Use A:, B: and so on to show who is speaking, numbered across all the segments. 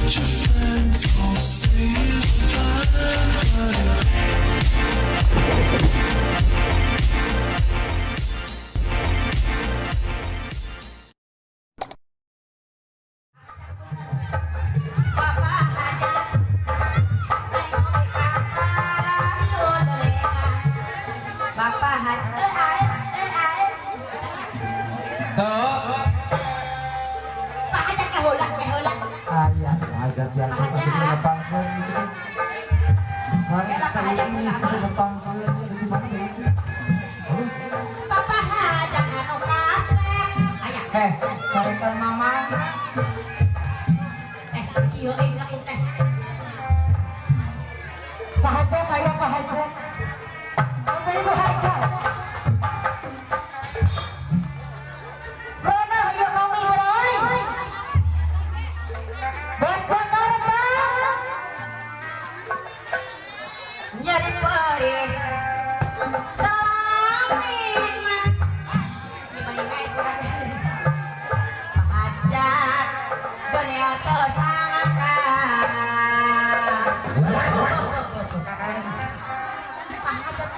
A: Your friends all say is fine, but it
B: Bapak Hajat, aing kopi kakara Bapak Hajat, eh aes, eh aes.
C: Tuh.
B: Pak Hajat keheula, keheula.
C: Aya hajat yang
B: Pak Hajat.
C: Nepangkeun gitu kan.
B: Kela, Pak Hajat,
C: Sari
B: heula.
C: Nepangkeun gitu gimana ya?
B: Bapak Hajat anu kasep. Aya.
C: Eh, carekan mama.
B: Eh, kieu euy laku teh.
D: Pak Hajat, ayo Pak Hajat. Bapak Ibu Hajat. Mana ayo kami beroy. Bos Jakarta.
B: Nyeri perih. Salamin mah. Ini paling kain kurang. Pak Hajat, dunia teu sangka. Pak Hajat.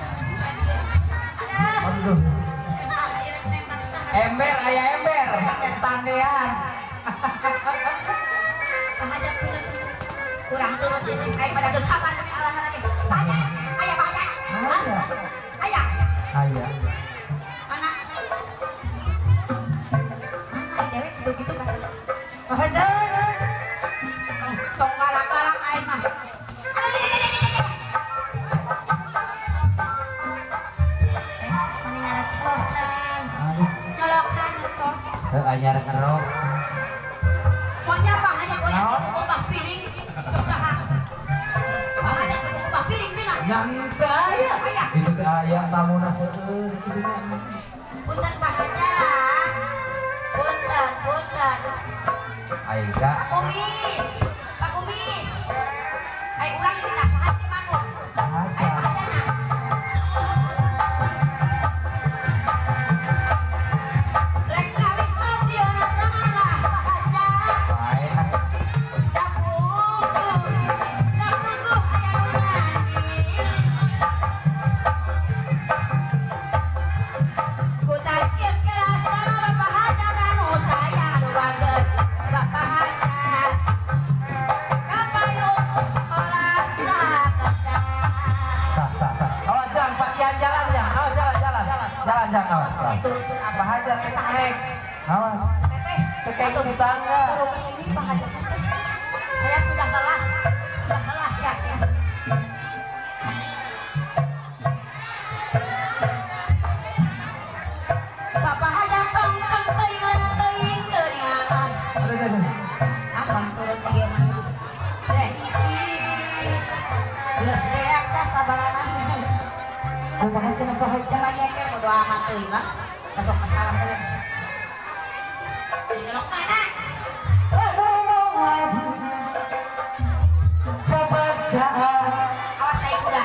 C: Aduh. Ember, aya ember. Tandean.
B: Pak Hajat kurang turut ini. Aing pada teu sabar kami alasan lagi. Pak Hajat, aya Pak Hajat.
C: Aya.
B: Aya.
C: Aya.
B: Mana? Mana dewek gitu-gitu kan.
D: Pak Hajat.
B: Tong galak-galak aing mah. Aduh, aduh, aduh, aduh, aduh. Eh, mending ngarecosan.
C: Aduh.
B: Nyolokan sos.
C: Heuh, anyar ngerok.
B: Pokoknya Pak Hajat we
C: Naon?
B: kudu ngubah piring. Cok saha? Pak Hajat kudu ngubah piring cenah.
C: Yang teu aya.
B: Aya.
C: Itu teh aya tamuna seueur kitu nya.
B: Punten, Pak Hajat. Punten, punten.
C: Aida.
B: Pak Kumis. Pak Kumis. Ayo urang ini nah, Pak Hajat manggung. Ayo Pak Hajat nah. Rek kawis stasiun ngalah Pak Hajat.
C: Bae.
B: Dapuku, dapuku aya nu nani. Ku tarkir kerasa Bapak Hajat anu sayang anu banget Bapak Hajat. Kapayung olah sakedah.
C: Tah, tah, tah. Awas jang, pasian jalan jang. Awas jalan, jalan. Jalan jang, awas. Awas.
B: Turun apa?
C: Pak Hajar
B: Pak Hajat.
C: naik. Awas.
B: Teteh,
C: Tekek
B: atuh,
C: di tangga.
B: Suruh ke sini Pak Hajat teteh. Saya sudah lelah yakin. Bapak Hajat tong tong teuing teuing teuing.
C: Aduh, aduh, aduh.
B: Apa turun ieu mah? Teh iki. Geus beak teh sabarana.
D: Pak Hajat, Pak Hajat.
B: Jangan nyeker bodo amat teuing lah. Besok masalah teh. Nyelok mana?
D: Omongan kepercayaan.
B: Awas tai kuda.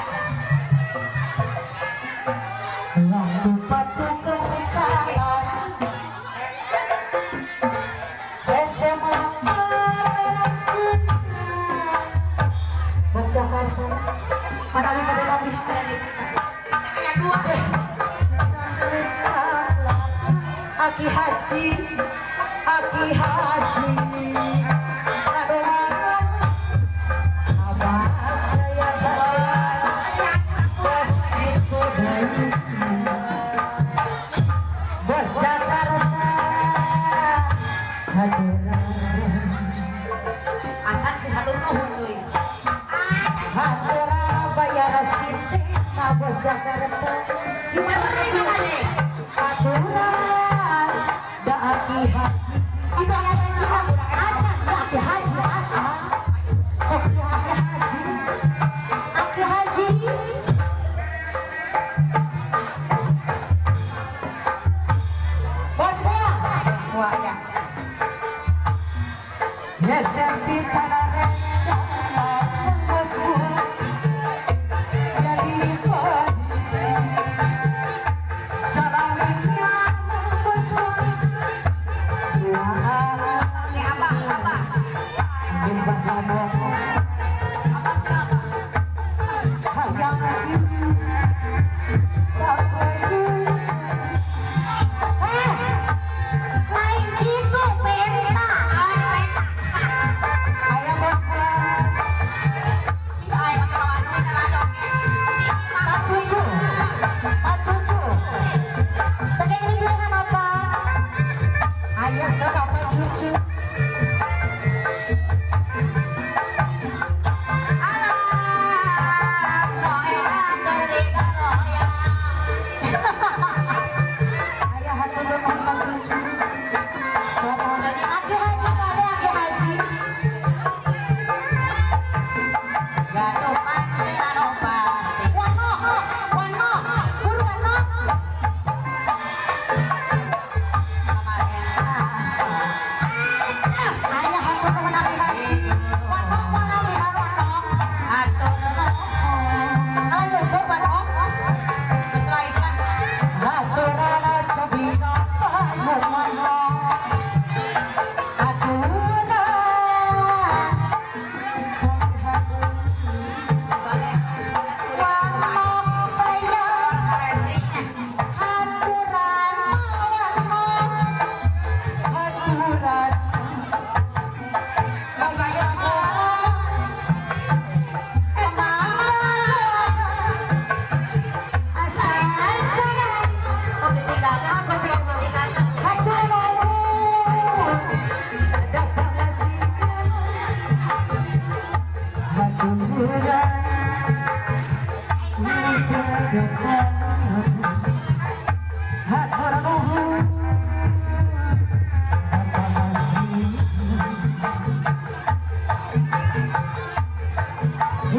D: Waktu patu kerjaan SMA. Bos Jakarta. Mana pada kami.
B: Kayak dua.
D: Aki Haji, Aki Haji. Aduh, abah saya bos itu deui. Bos Jakarta. Haturan.
B: Acan teu hatur nuhun deui. Ah,
D: Haturan bayar sinte bos Jakarta.
B: ngeri makane.
D: Aturan da Aki Haji. Itu ayat acan ya Aki Haji acan. Sok ya Aki Haji. Aki Haji. Bos bola.
B: Wah ya.
D: SMP sana rencana bosku jadi padi. Salaminnya bosku.
B: Oke, apa? Apa?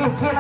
D: Bikin